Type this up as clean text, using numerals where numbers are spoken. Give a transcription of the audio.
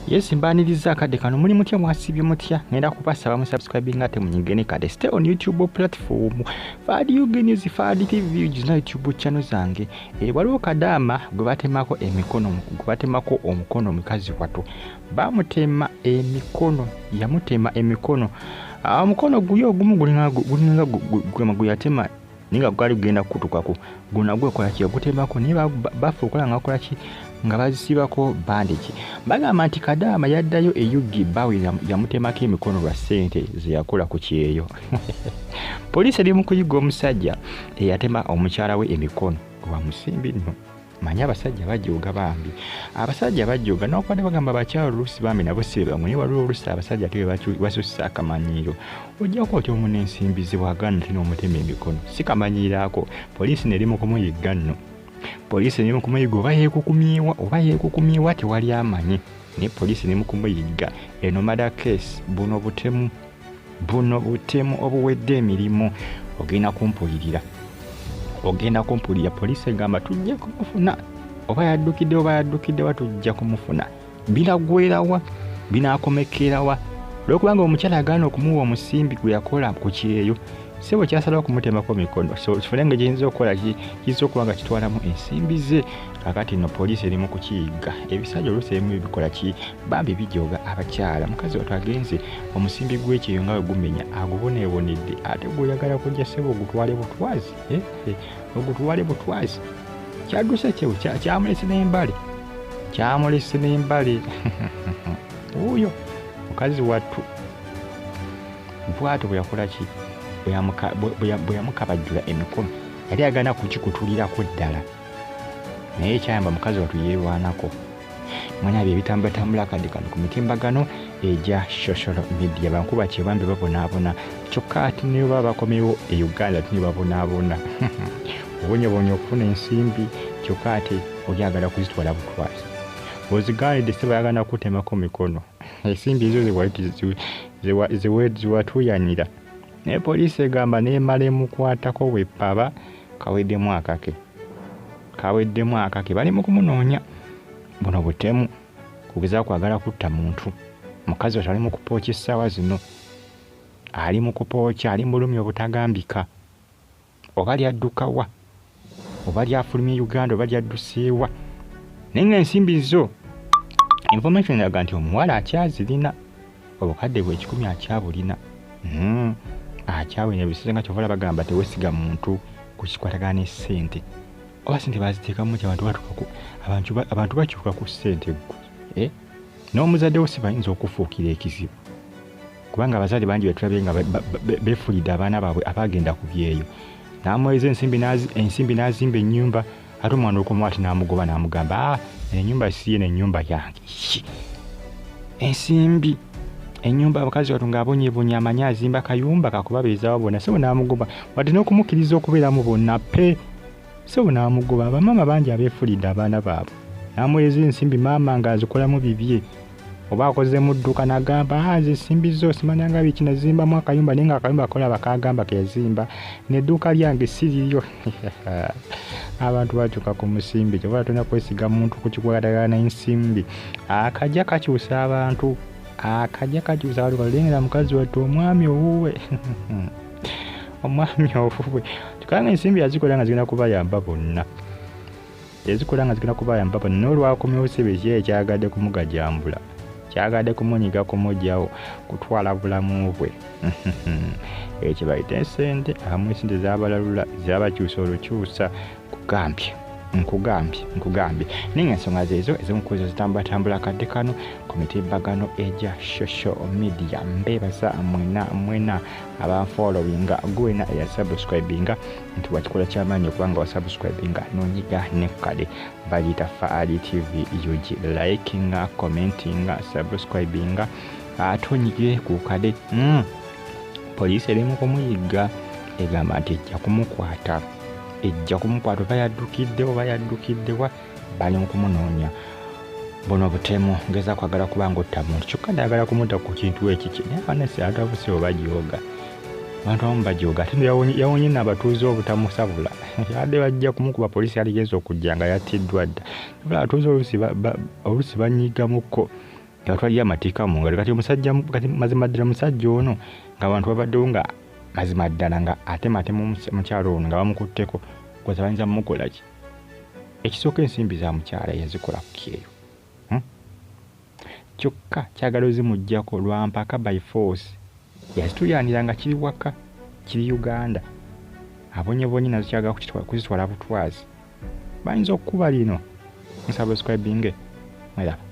Yes, mbaniriza akadde kano. Muli mutya? Mwasibye mutya? Ngenda kubasaba mu subscribing ate munyigene kade. Stay on YouTube platform Fadi UG News, Fadi TV, zina YouTube channel zange. Waliwo kadaama gwe batemako emikono, gwe batemako omukono. Mukazi watu bamutema emikono, yamutema emikono. Omukono guli ogumu gulinga gwe yatema ninga gwali gugenda kukutukako, guno gwekola ki? Ogutemako. Naye bafa okola nga bakola ki? Nga bazisibako bandage. Bagamba nti kadaama yaddayo e UG, bawe yamutemako emikono lwa ssente ze yakola ku kyeyo. Poliisi eri mu kuyiga omusajja eyatema omukyala we emikono lwa musimbi. Nno manyi abasajja bajooga, bambi abasajja bajooga. Nokubadde bagamba abakyala oluusi bambi nabo si bebangu, naye waliwo oluusi abasajja ate basussa akamanyiiro. Ojjako otya omu n'ensimbi ze bwagaana ate n'omutema emikono? Si kamanyiiro ako? Poliisi neri mu kumuyigga nno, poliisi eri mu kumuyigga. Oba yeekukumyewa oba yeekukumyewa, tewali amanyi, naye poliisi eri mu kumuyigga. Eno murder case. Buno butemu, buno butemu obuwedde emirimu. Ogenda kumpulirira, ogenda kumpulira. Poliisi egamba tujja kumufuna, oba yaddukidde oba yaddukiddewa, tujja kumufuna. Binaggwerawa? Binaakomekerawa? Olwokubanga omukyala agaana okumuwa omusimbi gwe yakola ku kyeyo, sebo kyasalawo okumutemako mikono. So kifune nga kiyinza okukola, kiyinza okuba nga kitwalamu ensimbi ze. Kakati nno poliisi eri mu kukiyigga. Ebisajja oluusi ebimu bikola ki? Bambi bijooga abakyala. Mukazi watu agenze, omusimbi gw'ekyeyo nga we gumenya aguboneebonedde, ate gweoyagala kujja sebo ogutwale butwazi, ogutwale butwazi. Kyadduse kyewo, kyamulese n'embale, kyamulese n'embale. Wuuyo mukazi wattu bwatyo bwe yakola ki? Bwe yamukabajjula emikono, yali agana kukikutulirako ddala, naye ekyayamba mukazi wattu yeerwanako. Mwanya bye bitambulatambula akadde kano ku mitimbagano egya social media. Bankuba kyebambi babonaabona, kyokka ate niyo baba bakomyewo e Uganda ate ne babonaabona. Obonyobonya okufuna ensimbi, kyokka ate olyagala kuzitwala butwazi. Ozigaanidde se bayagala kutemako mikono, ensimbi ezo ziwatuuyanira. Naye poliisi egamba neemala emukwatako wepaba kaweddemu akake, kaweddemu akake. Bali mu kumunoonya. Buno butemu, kugeza kwagala kutta muntu. Mukazi wattu ali mu kupooca essaawa zino, ali mu kupooca, ali mu bulumi obutagambika. Oba lyaddukawa, oba lyafulumye Uganda, oba lyadduseewa? Naye nga ensimbi zo, information eraga nti omuwala akyazirina, obukadde bwe 100 akyabulina. Akyawulina ebiseera nga kyova bagamba tewesiga muntu ku kikwatagana ne ssente. Oba sente baziteekamu ki? Abantu batuuka abantu bakyuka ku ssente ggwe, eh? N'omuzadde wo si bayinza okufuukira ekizibu, kubanga abazadde bangi betulabye nga beefuulidde abaana baabwe abagenda ku byeyo. N'amuweereza ensimbi, ensimbi n'azimba ennyumba, ate omwana okomawo ate n'amugoba n'amugamba, "Ah, ennyumba si ye, n'ennyumba yange." Ensimbi, ennyumba, abakazi watu ng'abonyebonya amanyi azimba kayumba kakubabeezaawo bonna, sebo n'amugoba wadde n'okumukkiriza okubeeramu bonna pe, sebo n'amugoba. Abamaama bangi abeefulidde abaana baabwe, n'amuweereza ensimbi, maama ng'azikolamu bibye, oba akozemu dduka n'agamba, "Ah, nze ensimbi zo simanyanga biki, nazimbamu akayumba," naye nga akayumba kolaba kagamba keyazimba nedduuka lyange si liryo. Abantu bakyuka ku musimbi. Kyoba tolina kwesiga muntu ku kikwatagana n'ensimbi. Akajja kakyusa abantu, akajja kakyusa abantu. Kalengera mukazi wattu, omwami owuwe, omwami owuwe, kyokka ensimbi yazikola nga zigenda kubayamba bonna, yazikola nga zigenda kubayamba bonna, naye olwakomyewo sebe ki ekyagadde kumugajambula, kyagadde kumunyiga, kumugjawo, kutwala bulamu bwe. Ekyo bayita esente. Abamu esente zabalalula, zabakyusa olukyusa. Kugambye, nkugambye, nkugambye. Naye nga ensonga zeezo ezimukuzo zitambulatambula akadde kano ku mitimbagano egya social media. Mbeebaza mwena mwena abanfollowinga, gwena eyasubscribinga, nti wakikola kyamaanyi okubanga wasubscribinga nonyiga nekukade bagiyita Faali TV UG. Likinga, commentinga, subscribinga, ate onyige ku kade. Poliisi eri mu kumuyigga, egamba nti ejja kumukwata, ejja kumukwata. Oba yaddukidde oba yaddukiddewa, bali mu kumunoonya. Buno butemu, ngeza kwagala kuba nga otta muntu, kyokka nayagala kumutta ku kintu ekiki. Naye abanasi abantu abusi oba bajooga, abantu abamu bajooga. Ate yawonye nabatuuze obutamusabula, yabadde bajja kumukuba. Poliisi yaligenza okujja nga yattiddwa dda. Abatuuze oluusi banyigamukko. Yabatwalira amateeka mu ngalo. Kati omusajja, kati mazima ddala musajja ono ng'abantu babaddewo nga mazima ddala nga atematema mukyalo ono nga bamukutteko, koza bayinza mumukola ki? Ekisooka, ensimbi za mukyala yazikola ku kyeyo, Kyokka kyagala ozimuggyako lwampaka by force. Yazituyaanira nga kiri waka, kiri Uganda, abonyebonye nazo, kyagala kuzitwala butwazi. Bayinza okukuba lino. Musubscribinge, mweraba.